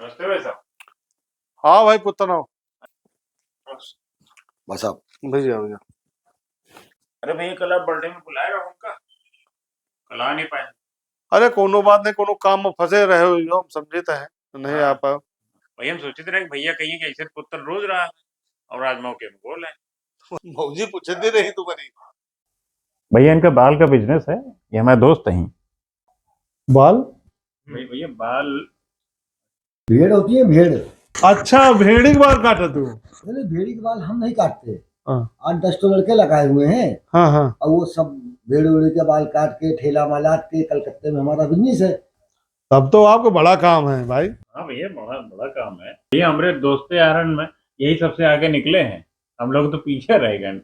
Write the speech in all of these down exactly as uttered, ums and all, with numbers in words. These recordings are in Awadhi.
नमस्ते भाई साहब। हाँ भाई पुत्तन, आओ। बस आप। भैया, भैया। अरे भैया, कल आप birthday में बुलाए रहो उनका, कल आ नहीं पाए। अरे कोनो बात नहीं, कोनो काम में फंसे रहे हो, हम समझे तो है, नहीं आ पाए। हाँ। वही हम सोचे थे ना कि भैया कहिए कि ऐसे पुत्तन रोज रहा है और आज मौके में बोल है। भौजी पूछे दे रही तुम्हारी। भैया, इनका बाल का business है, ये हमारे दोस्त हैं। बाल? भैया, भैया, बाल। भेड़ होती है, भेड़। अच्छा, भेड़ी के बाल काटे तू? नहीं, नहीं, भेड़ी के बाल हम नहीं काटते। हाँ। आठ दस तो लड़के लगाए हुए हैं। हाँ, हाँ। और वो सब भेड़ वेड़ के बाल काट के, ठेला मालात के, कलकत्ते में हमारा business है। तब तो आपको बड़ा काम है भाई। हाँ भैया, बड़ा, बड़ा काम है। ये हमारे दोस्त यारन में यही सबसे आगे निकले हैं, हम लोग तो पीछे रह गए।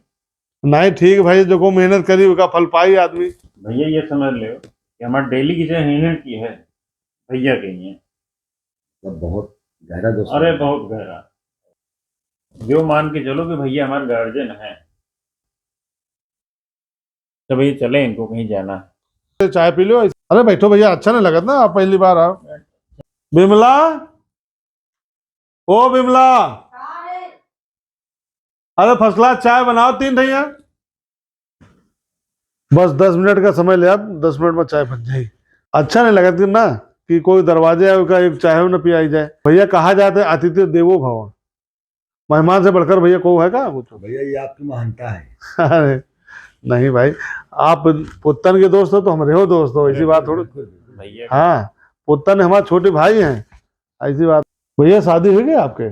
नहीं, ठीक भाई, जो को मेहनत करी, ओका फल पाई आदमी। भैया, ये समझ लो कि हमारा daily की जो मेहनत की है, भैया की है। मतलब, बहुत गहरा दोस्ती अरे, है। बहुत गहरा। जो मान के चलो कि भैया हमारे guardian हैं। तो भैया, चले, इनको कहीं जाना है। चाय पी लो। अरे, बैठो भैया, अच्छा नहीं लगत ना, आप पहली बार आओ। बिमला, ओ बिमला, अरे first class चाय बनाओ, तीन ठैया। बस दस मिनट का समय ले आप, दस मिनट में चाय बन जाई। अच्छा नहीं लगत ना कि कोई दरवाजे आवे का एक चाय न पियाई जाए। भैया, कहा जाता है, "अतिथि देवो भव।" मेहमान से बढ़कर भैया को है का कुछ? भैया, ये आपकी महानता है। अरे नहीं भाई, आप पुत्तन के दोस्त हो तो हमरे हो दोस्त हो, ऐसी बात थोड़ी। बिल्कुल, बिल्कुल। भैया। हाँ, पुत्तन हमारे छोटे भाई हैं, ऐसी बात। भैया, शादी हुई गई आपके?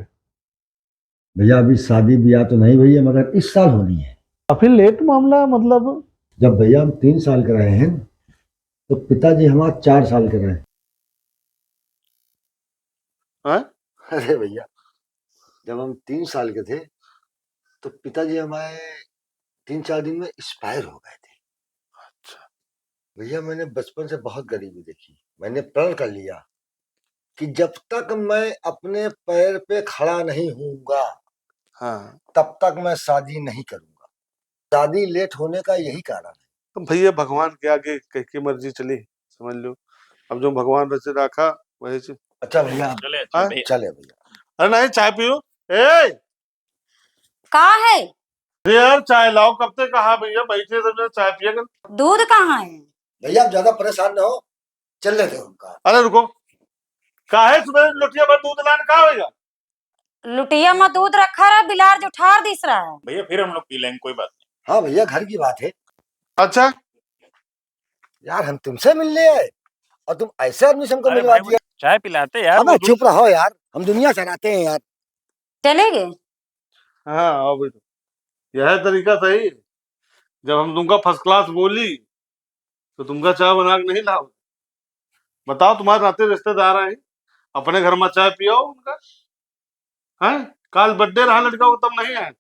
भैया, अभी शादी ब्याह तो नहीं हुई है, मगर इस साल होनी है। काफी late मामला, मतलब? जब भैया हम तीन साल के रहे हैं, तो पिताजी हमारे चार साल के रहे। हाँ? अरे भैया, जब हम तीन साल के थे, तो पिताजी हमारे तीन चार दिन में expire हो गए थे। अच्छा। भैया, मैंने बचपन से बहुत गरीबी देखी। मैंने प्रण कर लिया कि जब तक मैं अपने पैर पे खड़ा नहीं होऊंगा, हाँ। तब तक मैं शादी नहीं करूंगा। शादी late होने का यही कारण है। तो भैया, भगवान के आगे कह के मर्जी चली, समझ लो। अब जो भगवान रचे राखा, वही से। अच्छा भैया, चले, हाँ? चले भैया। अरे नहीं, चाय पियो। ए! का है? अरे यार, चाय लाओ, कब तक कहा भैया, बैठे सब जने चाय पिया कर। दूध कहाँ है? भैया, आप ज्यादा परेशान ना हो, चल लेते हैं उनका। अरे रुको, काहे सुबह लोटिया भर दूध लान का होएगा? लुटिया में दूध रखा रहा, बिलार जो ठार दिस रहा है। भैया, फिर हम लोग पी लेंगे, कोई बात नहीं। हाँ भैया, घर की बात है। अच्छा। यार, हम तुमसे मिलने आए और तुम ऐसे आदमी से हमको अरे मिलवा भाई, दिया। चाय पिलाते यार, अबे वो दूध चुप रहो यार, हम दुनिया चलाते हैं यार। चले गए? हाँ, आओ बैठो। यह तरीका सही। जब हम तुमका first class बोली, तो तुमका चाय बना के नहीं लाओ। बताओ, तुम्हारे नाते रिश्तेदार आए, अपने घर में चाय पियाओ उनका। हैं? काल birthday रहा लड़का को, तब नहीं आए।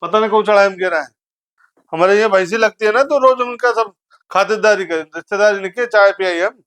पता नहीं कौन चढ़ाई में गिरा है। हमारे यहाँ भैंसी लगती है ना, तो रोज उनका सब खातिरदारी करें, रिश्तेदारी लेके चाय पियाई हम।